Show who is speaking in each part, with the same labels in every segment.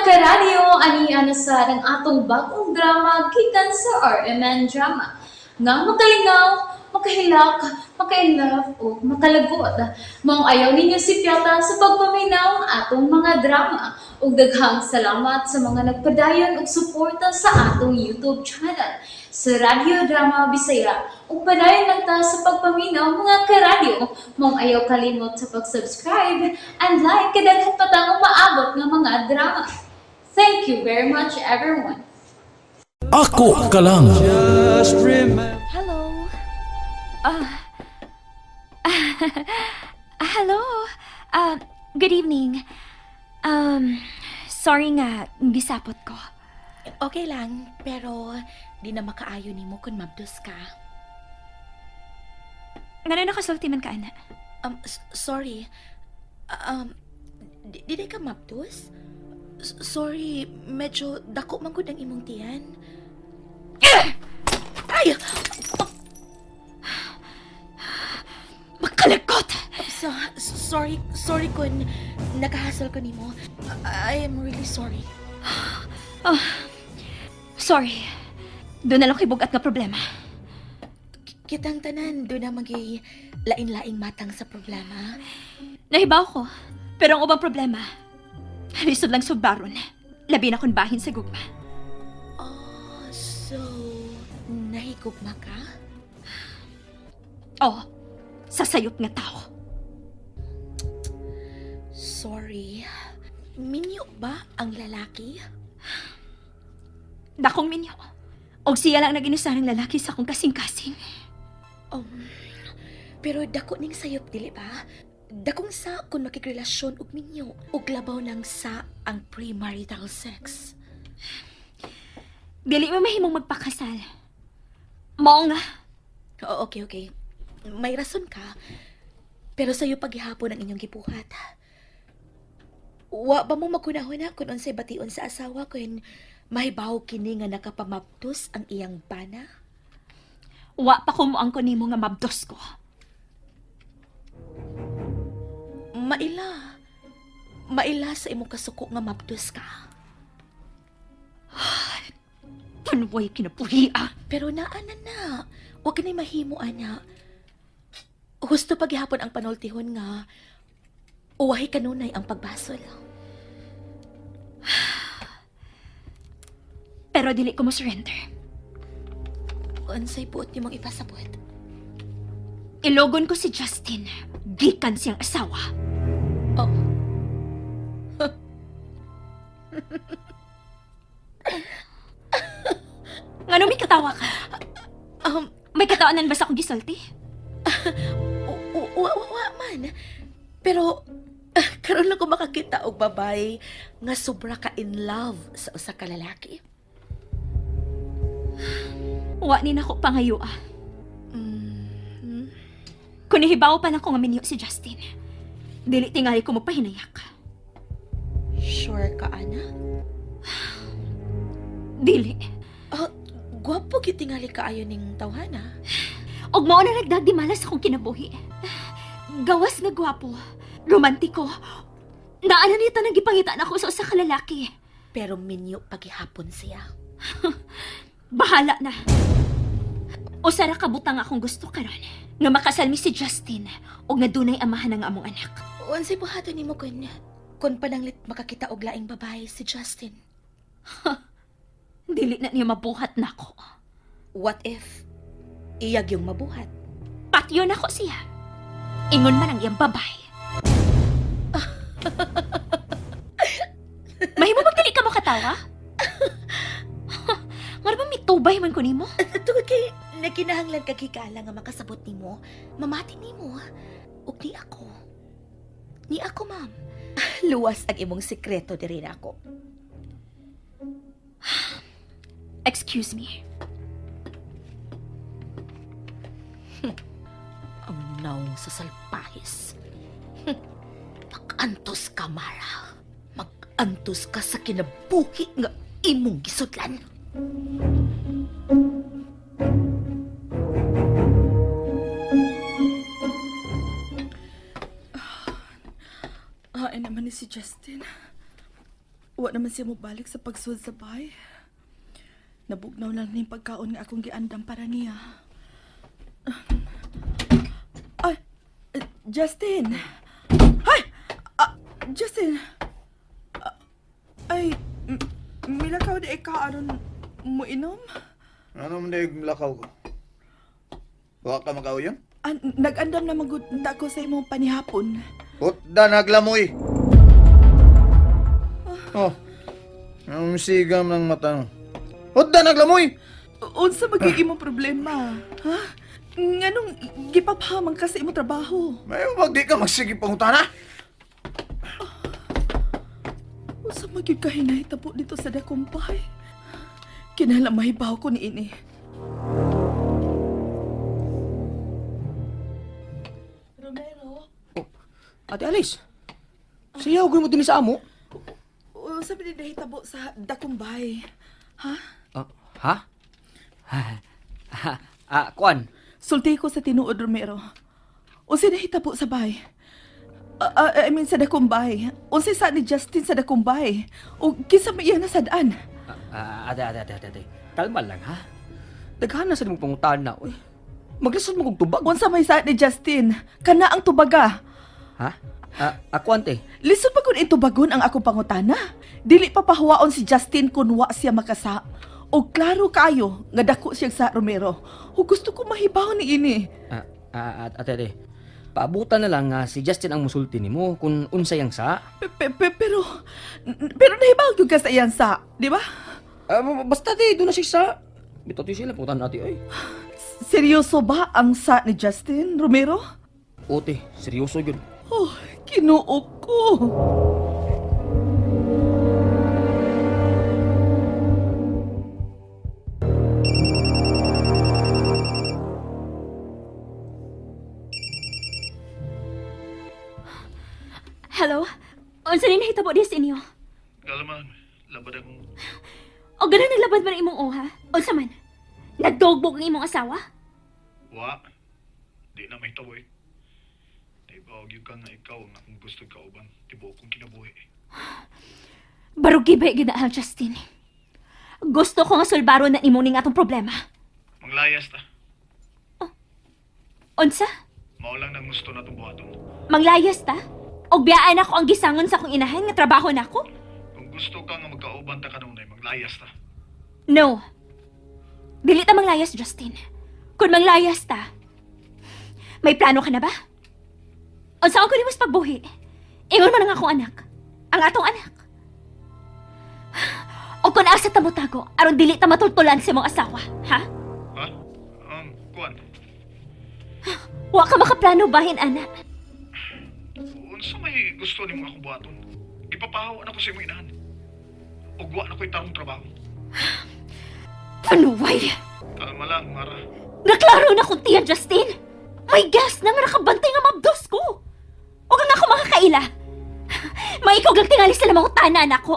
Speaker 1: Karadyo, ani ana sa ang atong bagong drama gikan sa RMN Drama. Nga makalingaw, makahilak, maka-inlove o makalagot. Maong ayaw ninyo sipyata sa pagpaminaw ang atong mga drama. Ug daghang salamat sa mga nagpadayon og suporta sa atong YouTube channel sa Radyo Drama Bisaya. Ug padayon lang ta sa pagpaminaw, mga karadyo. Maong ayaw kalimot sa pag-subscribe and like kay daghan pa tang umaabot nga mga drama. Thank you very much, everyone.
Speaker 2: Ako ka lang.
Speaker 3: Hello. Ah. Hello. Good evening. Sorry nga, gisapot ko.
Speaker 4: Okay lang, pero di na makaayo nimo kung mabdos ka.
Speaker 3: Ngano nakasulti man ka, ana?
Speaker 4: Sorry. Di ka mabdos? Sorry, medyo dako man gud ang imong tiyan. Ay!
Speaker 3: Makalagot!
Speaker 4: So, sorry, sorry kung nakahasol ko nimo. I am really sorry.
Speaker 3: Sorry. Doon na lang kay bugat nga problema.
Speaker 4: Kitang tanan, doon na magay lain-laing matang sa problema.
Speaker 3: Nahibaw ko. Pero ang ubang problema, lisod lang subaron. Labi na kung bahin sa gugma.
Speaker 4: Oh, so, nahigugma ka?
Speaker 3: Oh, sa sayop nga tao.
Speaker 4: Sorry. Minyo ba ang lalaki?
Speaker 3: Dakong minyo. Og siya lang nag-inusa ng lalaki sa akong kasing-kasing.
Speaker 4: Pero dako ning sayop, dili ba? Dakong sa kung makigrelasyon og minyo ug labaw ng sa ang premarital sex.
Speaker 3: Dili mo mahimong magpakasal. Mao nga.
Speaker 4: Oo, okay, okay. May rason ka. Pero sa'yo paghihapon ang inyong gibuhat. Wa ba mo makunahuna kung unsay bation sa asawa kun mahibaw kini nga nakapamabdos ang iyang bana?
Speaker 3: Wa pa ko moangko nimo nga mabdos ko.
Speaker 4: Maila. Maila sa imong kasuko nga mabdos ka.
Speaker 3: Tunway kinabuhi ah.
Speaker 4: Pero naa na na. Wa kini mahimo ana. Husto paghihapon ang panultihon nga uwahi kanunay ang pagbasol.
Speaker 3: Pero dili ko mo surrender.
Speaker 4: Unsay buot nimong ipasabot?
Speaker 3: Ilogon ko si Justin. Gikan siyang asawa.
Speaker 4: Oh.
Speaker 3: Ngano may katawa ka? May kataanan ba sa akong gisulti?
Speaker 4: Wa, wa, wa man. Pero karon lang ko makakita og babay nga sobra ka in love sa usa ka lalaki.
Speaker 3: Wa ni nako pangayo ah. Kung nahibaw pa lang ko nga minyo si Justin, dili tingali ko magpahinayak.
Speaker 4: Sure ka, ana?
Speaker 3: Dili.
Speaker 4: Oh, gwapo gyud tingali kaayo ning tawhana.
Speaker 3: Og mao na nagdagdimala sa akong kinabuhi. Gawas nga gwapo, romantiko. Naana niya tanang gipangita nako sa usa ka lalaki.
Speaker 4: Pero minyo paghihapon siya.
Speaker 3: Bahala na. Usa ra ka butang akong gusto karon, nga makasal mi si Justin ug nga dunay amahan ang among anak.
Speaker 4: Unsay buhaton nimo kun pananglit makakita og laing babae si Justin?
Speaker 3: Dili na niya mabuhat nako.
Speaker 4: What if iyag yung mabuhat?
Speaker 3: Patyon ako siya. Ingon man ang iyang babay. Mahimo bang dili ka mo katawa? Nga ba mitubay man ko nimo?
Speaker 4: Tungod kay nagkinahanglan kag higala nga makasabot nimo, mamati nimo. Ug ni ako. Ni ako, ma'am. Luwas ang imong sikreto diri nako.
Speaker 3: Excuse me.
Speaker 4: Ang naong sa salpahis. Mag-antos ka, Mara. Mag-antos ka sa kinabuhi nga imong gisudlan.
Speaker 5: Ay naman ni si Justin. Wa naman siya mobalik sa pagsud sa bahay. Nabugnaw lang ning pagkaon nga akong giandam para niya. Ay, Justin. Ay! Ah, Justin. Ah, ay, milakaw di ka aron mo inom?
Speaker 6: Ano man na lakaw ko? Wa ka makauyon?
Speaker 5: Ah, nag-andam na magud ko sa imong panihapon.
Speaker 6: Putda naglamoy. Oh. Ang sigam ng mata mo. Putda naglamoy.
Speaker 5: Unsa magiging imong problema? Ha? Nganong gipapahamang ka sa imong trabaho?
Speaker 6: May wag di ka magsige pangutana.
Speaker 5: Unsa magyud ka hinahitabo dito sa dakong bahay? Kinahanglan mahibaw ko ni ini. Romero,
Speaker 7: Ate Alice, siya huwag mo din sa amo.
Speaker 5: unsa man nahitabo sa dakong bahay? Ha?
Speaker 7: Ah, ha? Ah, kuan.
Speaker 5: Sulti ko sa tinuod, Romero. Unsa nahitabo sa bahay? Ah, ah, I mean, sa dakong bahay. Unsa sa ni Justin sa dakong bahay? O kinsa may iya nasadaan?
Speaker 7: Ah, ate, ate, ate, ate, ate. Kalma lang, ha? Daghan na sa mong pangutana, oy. Maglisod mo kog tubag.
Speaker 5: Unsa may sa ni Justin? Kana ang tubaga.
Speaker 7: Ha? Ah, kuan te.
Speaker 5: Lisod pa kun itubagon ang akong pangutana. Dili pa pahuwaon si Justin kun wa siya makasa. O klaro kayo nga dako siya sa Romero. O gusto ko mahibaw ni ini.
Speaker 7: Ah, ah, ate, ate. Paabutan na lang nga si Justin ang musulti nimo kung unsay ang sa.
Speaker 5: Pero pero nahibaw gyud ka sa iyang sa, di ba?
Speaker 7: Ah, basta te, doon na siya sa. Bitaw ti sila pangutana ate, oy.
Speaker 5: Seryoso ba ang sa ni Justin Romero?
Speaker 7: Ote, seryoso gyud.
Speaker 5: Oh, Ginoo ko.
Speaker 3: Hello? Unsa ni nahitabo di sa inyo?
Speaker 8: Kalma, labad akong
Speaker 3: O ganun naglabad man ang imong oha? Unsa man? Nagdogbog ang imong asawa?
Speaker 8: wa. Di na may tawoy. Naibawag yun ka nga ikaw ang akong gusto kauban. Tibuok kong kinabuhi.
Speaker 3: Barugi ba ginaang Justin? Gusto ko nga sulbaro na imo ning atong problema.
Speaker 8: Manglayas ta.
Speaker 3: Unsa?
Speaker 8: Mao lang nang gusto na itong buhaton.
Speaker 3: Manglayas ta? Og biyaan ako ang gisangon sa akong inahan nga trabaho nako?
Speaker 8: Kung gusto ka nga magkauban ta kanunay, manglayas ta.
Speaker 3: No. Dili ta manglayas, Justin. Kung manglayas ta, may plano ka na ba? Unsa ko nimo sa pagbuhi? Ingon man ang akong anak. Ang atong anak. O kung asa ta mo tago, aron dili ta matultulan sa imong asawa, ha?
Speaker 8: Ha? Kuan.
Speaker 3: Wa ka makaplano bahin, ana.
Speaker 8: Unsa may gusto nimo akong buhaton? Ipapahawa na ko sa imong inahan. Ug wa na ko'y tarong trabaho.
Speaker 3: Panuway!
Speaker 8: Kalma lang, Mara.
Speaker 3: Naklaro na kung tiyan, Justin! May gas na nga nakabantay nga mabdos ko! Huwag nga ako makakaila! May ikaw lang tingali sila mga tanan ako!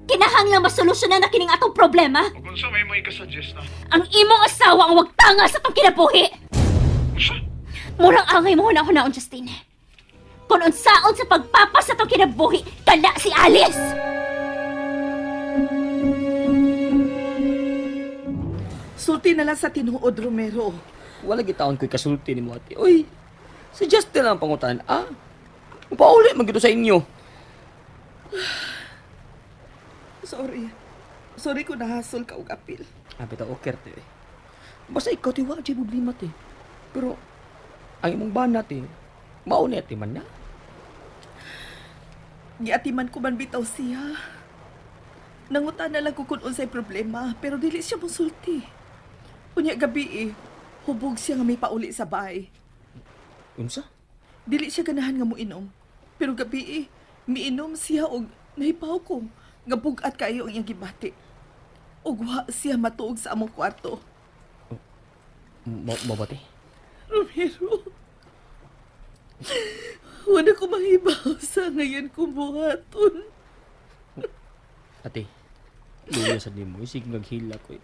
Speaker 3: Kinahanglang masolusyonan na kining atong problema!
Speaker 8: Ug unsa may may kasuggest na?
Speaker 3: Ang imong asawa ang wag tanga sa tong kinabuhi!
Speaker 8: Unsa?
Speaker 3: Murang angay mo na naon, Justin. Kung unsaon sa pagpapa sa tong kinabuhi, kala si Alice!
Speaker 5: Sulti na lang sa tinuod, Romero.
Speaker 7: Wala gitaon ko'y kasulti nimo ate. Oy, si Justin lang ang pangutan, ah. Pauli man gyud sa inyo.
Speaker 5: Sorry. Sorry kung nahasol ka og apil.
Speaker 7: Ah, bitaw okay te. Basta ikaw ti wa jay problema te. Pero ang imong bana te, mao ni ate man na.
Speaker 5: Giatiman ko man bitaw siya. Nangutan na lang ko kung unsay problema, pero dili siya musulti. Unya gabi eh, hubog siya nga may pauli sa bahay.
Speaker 7: Unsa?
Speaker 5: Dili siya ganahan nga moinom. Pero gabi eh, miinom siya og nahipaw ko nga bug-at kaayo ang iyang gibati. Ug wa siya matuog sa among kwarto.
Speaker 7: Mo ba te?
Speaker 5: Romero, wala ko mahibaw sa ngayon kong buhaton.
Speaker 7: Ate, luya sa nimo, isig naghila ko eh.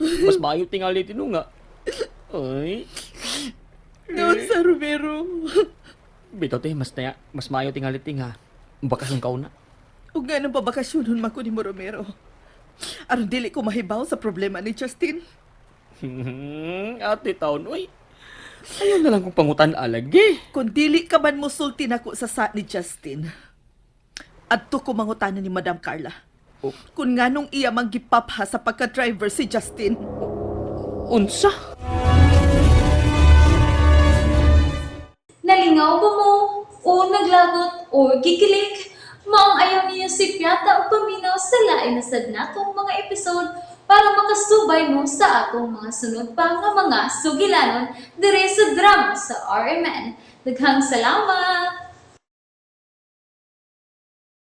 Speaker 7: Mas maayo tingali tinu nga. Ay,
Speaker 5: Noon sa Romero.
Speaker 7: bitaw te, mas naya, mas maayo tingali ting ha. Bakasyon ka una.
Speaker 5: Ug nga nang pabakasyonon man ko ni mo, Romero. Aron dili ko mahibaw sa problema ni Justin.
Speaker 7: Ate taon, uy. Ayaw na lang kong pangutan alagi.
Speaker 5: Kung dili ka man mosulti nako sa sa ni Justin, adto ko mangutana ni Madam Carla.
Speaker 7: Oh.
Speaker 5: Kung nganong iya mang gipapha sa pagka-driver si Justin.
Speaker 7: Unsa?
Speaker 1: Nalingaw ba mo? O naglagot o gikilig? Maong ayaw niyo si Piata o paminaw sa lain na sad natong mga episode para makasubay mo sa atong mga sunod pa nga mga sugilanon dire sa drama sa RMN. Daghang salamat!